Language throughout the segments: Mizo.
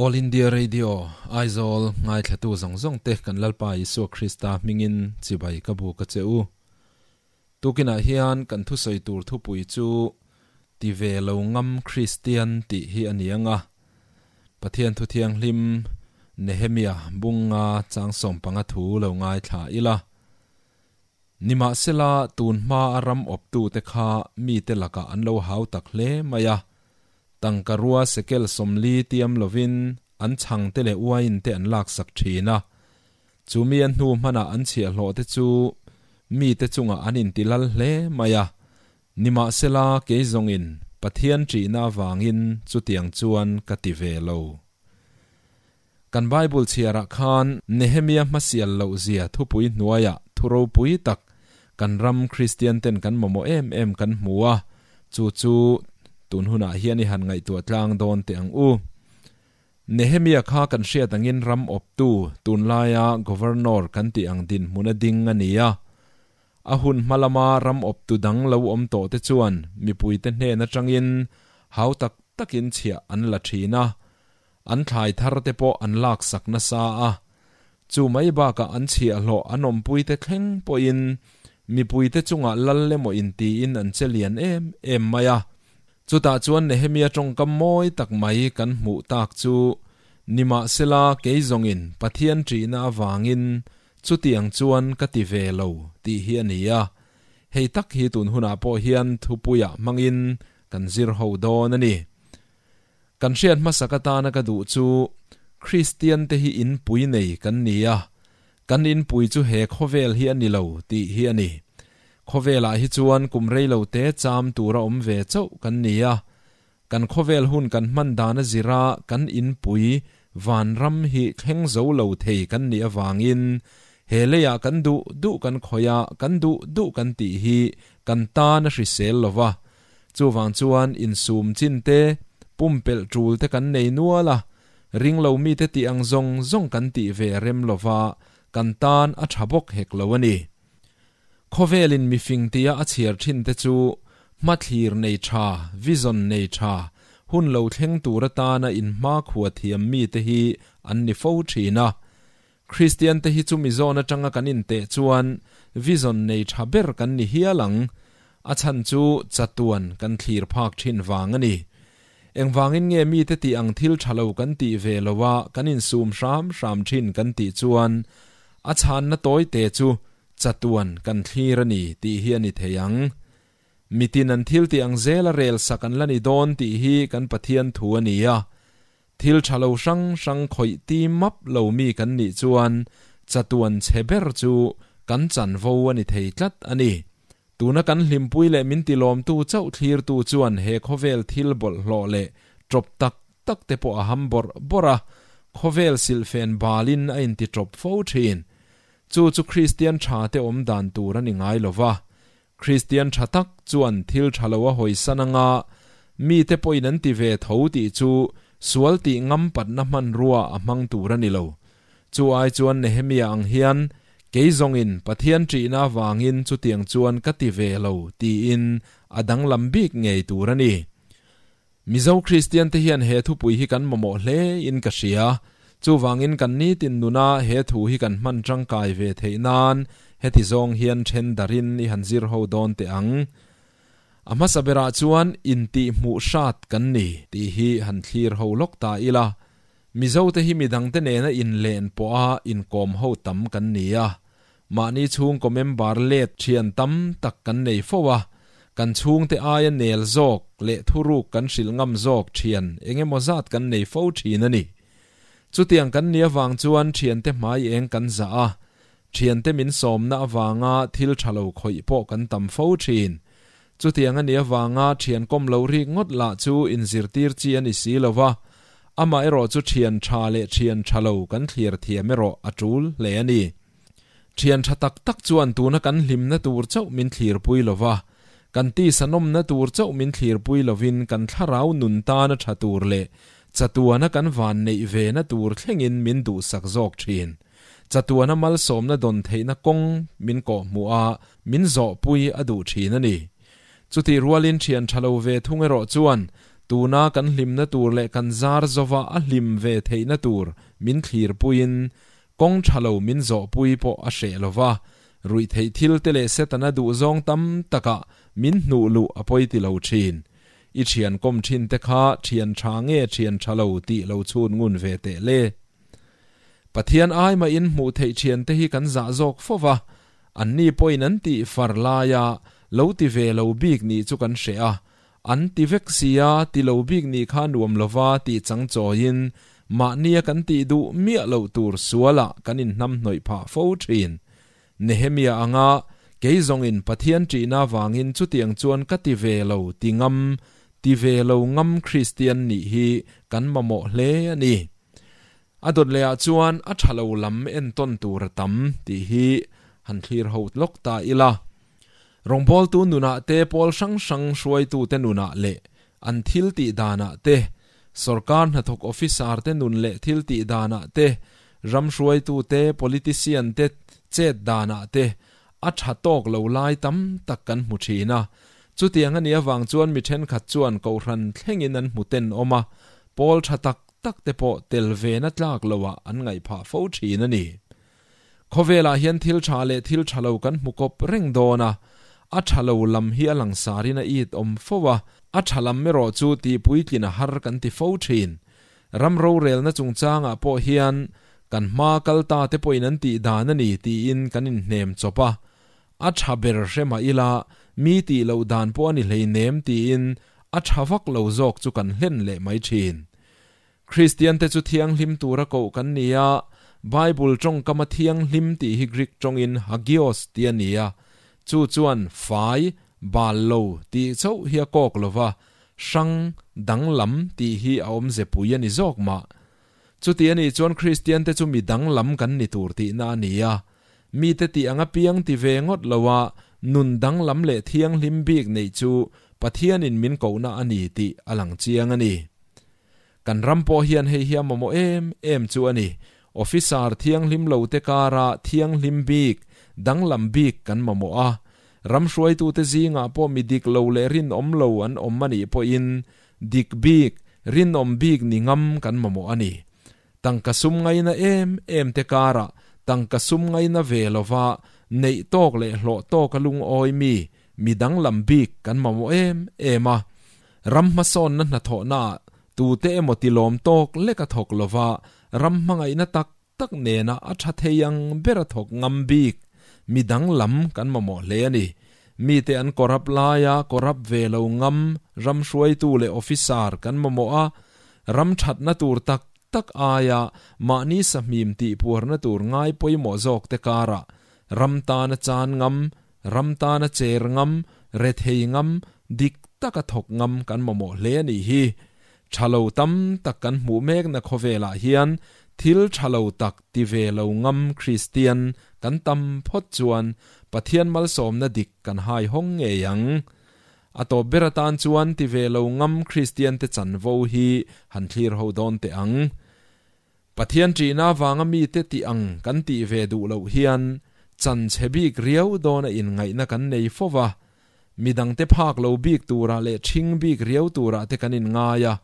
All India Radio, Aizawl ngaithlatu zawng zawng te kan Lalpa Isua Krista hmingin chibai ka bu ka che u. Tukinah hian kan thusawi tur thupui chu Ti ve lo ngam Kristian tih hi a ni ang a. Pathian thu thianghlim Nehemia bunga chang sawmpanga thu lo ngaithla ila. Nimahsela tun hma a ram awptute kha mite lakah an lo hau tak hle mai a. Tangka rua sekel 40 tiam lovin an chhangte leh uain te an laksak thin a. Chu mi a hnu hmanah an chhiahhlawh te chu mite chungah an intilal hle mai a. Nimahsela kei zawngin Pathian ṭihna avangin chutiang chuan ka ti ve lo. Kan Bible chhiarah khan Nehemia hmasial loh zia thupui hnuaiah thu ropui tak kan ram Kristian ten kan mamawh em em kan hmu a, chu chu tun hunah hian i han ngaihtuah tlang dawn teh ang u. Nehemia kha kan hriat angin ram awptu, tunlaia Governor kan tih ang dinhmuna ding a ni a. A hun hma lama ram awptu dang lo awm tawh te chuan mipuite hnen atangin hau tak takin chhiah an la thin a, an thlai thar te pawh an laksak nasa a. Chu mai bakah an chhiahhlawh an awmpuite thleng pawhin mipuite chungah lal emaw intiin an che lian em em mai a. Chutah chuan Nehemia tawngkam mawi tak mai kan hmuh tak chu, Nimahsela kei zawngin Pathian ṭihna avangin chutiang chuan ka ti ve lo tih hi a ni a. Hei tak hi tun hunah pawh hian thupuiah hmangin kan zir ho dawn a ni. Kan hriat hmasak atana ka duh chu Kristian te hi inpui nei kan ni a, kan inpui chu he khawvel hi a ni lo tih hi a ni. Khawvelah hi chuan kum rei lo te cham tura awm ve chauh kan ni a, kan khawvel hun kan hman dan a zira kan inpui vanram hi thleng zo lo thei kan nih avangin he leiah kan duh duh kan khawih a, kan duh duh kan tih hi kan tan a hrisel lova. Chuvang chuan insum chin te, pumpelh tul te kan nei nual a, ring lo mite tih ang zawng zawng kan tih ve rem lova kan tan a tha bawk hek lo a ni. Khawvelin mifing tia a chhiar thin te chu hmathlir nei tha, vision nei tha, hun lo thleng tur atana inhmakhua thiam mite hi an ni fo thin a. Kristian te hi chumi zawn atanga kan inteh chuan vision nei tha ber kan ni hial ang. A chhan chu chatuan kan thlir phak thin vang a ni. Engvangin nge mite tih ang thil tha lo kan tih ve lo a kan insum hram hram thin kan tih chuan a chhanna tawi te chu chatuan kan thlir a ni tih hi a ni thei ang. Mitin an thil tih ang zela rel sak an la ni dawn tih hi kan Pathian thu a ni a. Thil tha lo hrang hrang khawih ti map lo mi kan nih chuan chatuan chhe ber chu kan chanvo a ni thei tlat a ni. Tuna kan hlimpui leh min tilawmtu chauh thlirtu chuan he khawvel thil bawlhhlawh leh ṭawp tak tak te pawh a ham bawrh bawrh a, khawvel silhfen balin a inti ṭawp fo ṭhin. Chu chu Kristian ṭha te awm dan tur a ni ngai lo va. Kristian ṭha tak chuan thil ṭha lo a hawisan anga mite pawhin an ti ve tho tih chu sual tih ngam patna hmanrua a hmang tur a ni lo. Chu ai chuan Nehemia ang hian, Kei zawngin Pathian ṭihna avangin chutiang chuan ka ti ve lo tiin a danglam bik ngei tur a ni. Mizo Kristian te hian he thupui hi kan mamawh hle in ka hria. Chuvangin kan nitin nuna he thu hi kan hman tangkai ve theih nan heti zawng hian then darin i han zir ho dawn teh ang. A hmasa berah chuan intihhmuh hrat kan ni tih hi han thlir ho lawk ta ila. Mizo te hi midangte nena inlen pawha inkawm ho tam kan ni a. Mahni chhungkaw member let thian tam tak kan nei fo a, kan chhungte aia nel zawk leh thuruk kan hrilh ngam zawk thian eng emaw zat kan nei fo thin a ni. Chutiang kan nih avang chuan thiante hmai eng kan zah a, thiante min sawmna avanga thil tha lo khawih pawh kan tam fo thin. Chutiang a nih avanga thian kawm lo rik ngawt lah chu inzirtir chi a ni si lo va, amah erawh chu thian tha leh thian tha lo kan thlir thiam erawh a tul hle a ni. Thian tha tak tak chuan tuna kan hlimna tur chauh min thlirpui lo va, kan tisa nawmna tur chauh min thlirpui lovin kan thlarau nun tana tha tur leh chatuana kan van neih vena tur thlengin min duhsak zawk thin. Chatuana malsawmna dawn theihna kawng min kawhhmuh a, min zawhpui a duh thin a ni. Chutih rualin thian tha lo ve thung erawh chuan Tuna kan hlimna tur leh kan zar zova a hlim ve theihna tur min thlirpuiin kawng tha lo min zawhpui pawh a hreh lo va, ruihtheih thil te leh Setana duhzawng tam takah min hnuh luh a pawi ti lo thin. I thian kawm thin te kha thian tha nge thian tha lo tih lo chhun ngun ve teh le. Pathian ai mahin hmuh theih thian te hi kan zah zawk fo va, anni pawhin an tih far laia lo ti ve lo bik nih chu kan hreh a, an ti vek sia ti lo bik nih kha nuam lova tih chang chawiin mahnia kan tih duh miah loh tur sualah kan inhnamhnawih phah fo thin. Nehemia anga kei zawngin Pathian ṭihna avangin chutiang chuan ka ti ve lo ti ngam, ti ve lo ngam Kristian nih hi kan mamawh hle a ni. A dawt lehah chuan a ṭha lo lam entawn tur a tam tih hi han thlir ho lawk ta ila. Rawngbawltu nunah te, pawl hrang hrang hruaitute nunah leh an thil tih danah te, Sorkar hnathawk officer te nun leh thil tih danah te, ram hruaitu te, politician te chet danah te a tha tawk lo lai tam tak kan hmu thin a. Chutiang a nih avang chuan mi thenkhat chuan kohhran thlengin an hmu ten awm a, pawl tha tak tak te pawh tel ve na tlak loah an ngaih phah fo thin a ni. Khawvelah hian thil tha leh thil tha lo kan hmu kawp reng dawn a, a tha lo lam hi a langsarin a it awm fo a, a tha lam erawh chu tihpuitlin a har kan ti fo thin. Ram rorelna chungchangah pawh hian kan hma kal ta te pawhin an tih dan a ni tiin kan inhnem chawp a, a tha ber hre mah ila mi tih loh dan pawh a ni hleinem tiin a tha vak lo zawk chu kan hlen leh mai thin. Kristiante chu thianghlim tura koh kan ni a, Bible tawngkama thianghlim tih hi Greek tawngin hagios tih a ni a, chu chuan fai, bal lo tih chauh hi a kawk lo va, hrang, danglam tih hi a awmze pui a ni zawk mah. Chuti a nih chuan Kristiante chu mi danglam kan ni tur tihna a ni a, mite tih anga piang ti ve ngawt lo a, nun danglam leh thianghlim bik neih chu Pathianin min kohna a ni tih a lang chiang a ni. Kan ram pawh hian hei hi a mamawh em em chu a ni. Officer thianghlim lo te kara thianghlim bik, danglam bik kan mamawh a. Ram hruaitute zingah pawh mi dik lo leh rinawm lo an awm a nih pawhin dik bik, rinawm bik ni ngam kan mamawh a ni. Tangka sum ngaina em em te karah tangka sum ngaina ve lova neih tawk leh hlawh tawka lungawi mi, mi danglam bik kan mamawh em em a. Ram hmasawnna hnathawhnaah tute emaw tilawm tawk lek a thawk lova, ram hmangaihna tak tak nena a tha thei ang ber a thawk ngam bik mi danglam kan mamawh hle a ni. Mite an corrupt laia corrupt ve lo ngam ram hruaitu leh officer kan mamawh a, ram thatna tur tak tak aia mahni sahmim tihpuarna tur ngai pawimawh zawk te karah ram tana chan ngam Ram tana cher ngam, rethei ngam, dik taka thawk ngam kan mamawh hle a nih hi. Tha lo tam tak kan hmuh mekna khawvelah hian thil tha lo tak ti ve lo ngam Kristian kan tam phawt chuan Pathian malsawmna dik kan hai hawng ngei ang. A tawp ber atan chuan ti ve lo ngam Kristiante chanvo hi han thlir ho dawn teh ang. Pathian ṭihna avanga mite tih ang kan tih ve duh loh hian chan chhe bik riau dawna inngaihna kan nei fo va, midangte phak lo bik turah leh ṭhing bik riau turah te kan inngai a,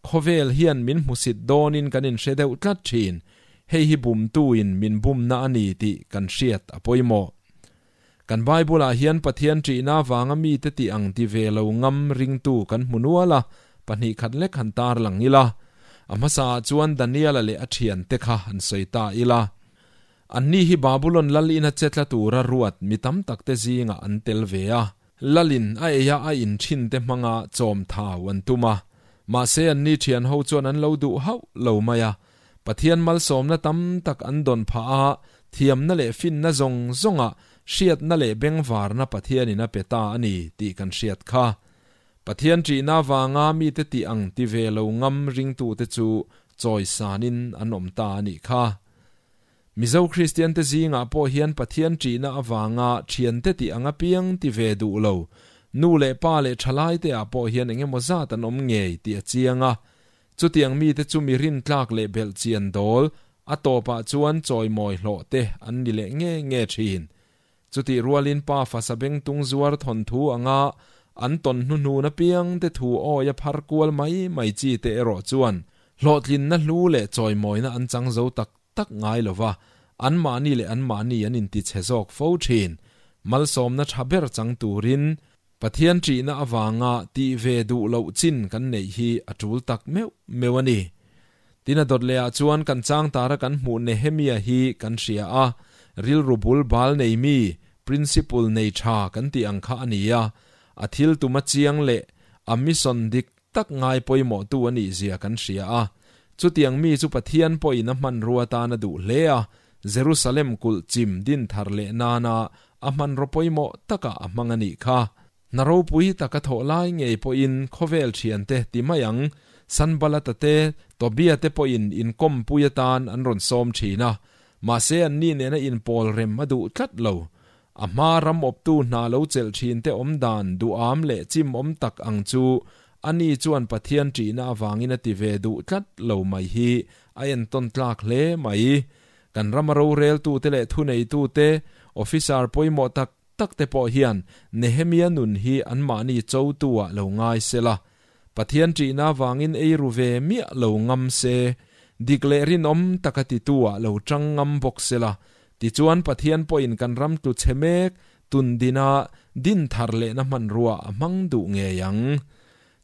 khawvel hian min hmusit dawnin kan inhre deuh tlat ṭhin, hei hi bumtuin min bumna a ni tih kan hriat a pawimawh. Kan Bible-ah hian Pathian ṭihna avanga mite tih ang ti ve lo ngam ringtu kan hmu nual a, pahnihkhat lek han tar lang ila. A hmasaah chuan Daniela leh a ṭhiante kha han sawi ta ila. Anni hi Babulon lal ina che tla tura ruat mi tam takte zingah an tel ve a. Lalin a eia a in ṭhinte hmanga chawm thau an tum a. Mahse anni ṭhianho chuan an lo duh hauh lo mai a. Pathian malsawmna tam tak an dawn phah a, thiamna leh finna zawng zawngah hriatna leh bengvarna Pathianin a pe ta a ni tih kan hriat kha. Pathian ṭihna avanga mite tih ang ti ve lo ngam ringtute chu chawisanin an awm ta a nih kha. Mizo Kristiante zingah pawh hian Pathian ṭihna avanga ṭhiante tih ang apiang ti ve duh lo, nu leh pa leh ṭhalaite ah pawh hian engemaw zat an awm ngei tih a chiang a. Chutiang mite chu mi rintlak leh belh chian dawl, a tawpah chuan chawimawi hlawh te an ni leh nge nge thin. Chutih rualin pa fasa bengtung zuar thawnthu anga An tawn hnuhnun apiang te thu awia phar kual mai mai chi te erawh chuan hlawhtlinna hlu leh chawimawina an chang zo tak tak ngai lova, an mahni leh an mahni an inti chhe zawk fo thin. Malsawmna tha ber chang turin Pathian ṭihna avanga tih ve duh loh chin kan neih hi a ṭul tak meuh meuh a ni. Tin a dawt lehah chuan kan chang tara kan hmuh Nehemia hi kan hria a, rilru bul bal nei mi, principle nei ṭha kan tih ang kha a ni a, a thil tuma chiang leh a mission dik tak ngai pawimawhtu a nih zia kan hria a. Chutiang mi chu Pathian pawhin a hmanrua tan a duh hle a, Jerusalem kulh chim din thar leh nana a hmanraw pawimawh takah a hmang a nih kha. Hna ropui tak a thawh lai ngei pawhin khawvel thiante ti mai ang, Sanbalata te, Tobia te pawhin inkawmpui atan an rawn sawm thin a, mahse anni nena inpawl rem a duh tlat lo. A hma ram awptu hna lo chelh thin te awm dan duham leh chim awm tak ang chu ani chuan Pathian ṭihna avangin a ti ve duh tlat lo mai hi a entawn tlak hle mai. Kan rama roreltute leh thuneitute, officer pawimawh tak tak te pawh hian Nehemia nun hi anmahni chotu-ah lo ngai se la. Pathian ṭihna avangin ei ru ve miah lo ngam se, dik leh rinawm taka titu-ah lo ṭang ngam bawk se la. Tichuan Pathian pawhin kan ram tlu chhe mek tundina din thar lehna hmanrua a hmang duh ngei ang.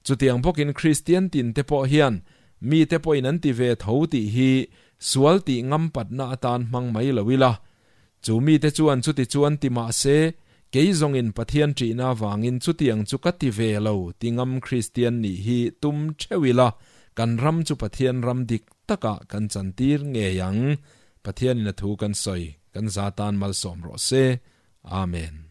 Chutiang bawkin Kristian tinte pawh hian mite pawhin an ti ve tho tih hi sual tih ngam patna atan hmang mai lo ila. Chu mite chuan chuti chuan ti mah se, kei zawngin Pathian ṭihna avangin chutiang chu ka ti ve lo ti ngam Kristian nih hi tum ṭheuh ila, kan ram chu Pathian ram dik takah kan chantir ngei ang. Pathianin a thu kan sawi, kan za tan malsawm rawh se. Amen.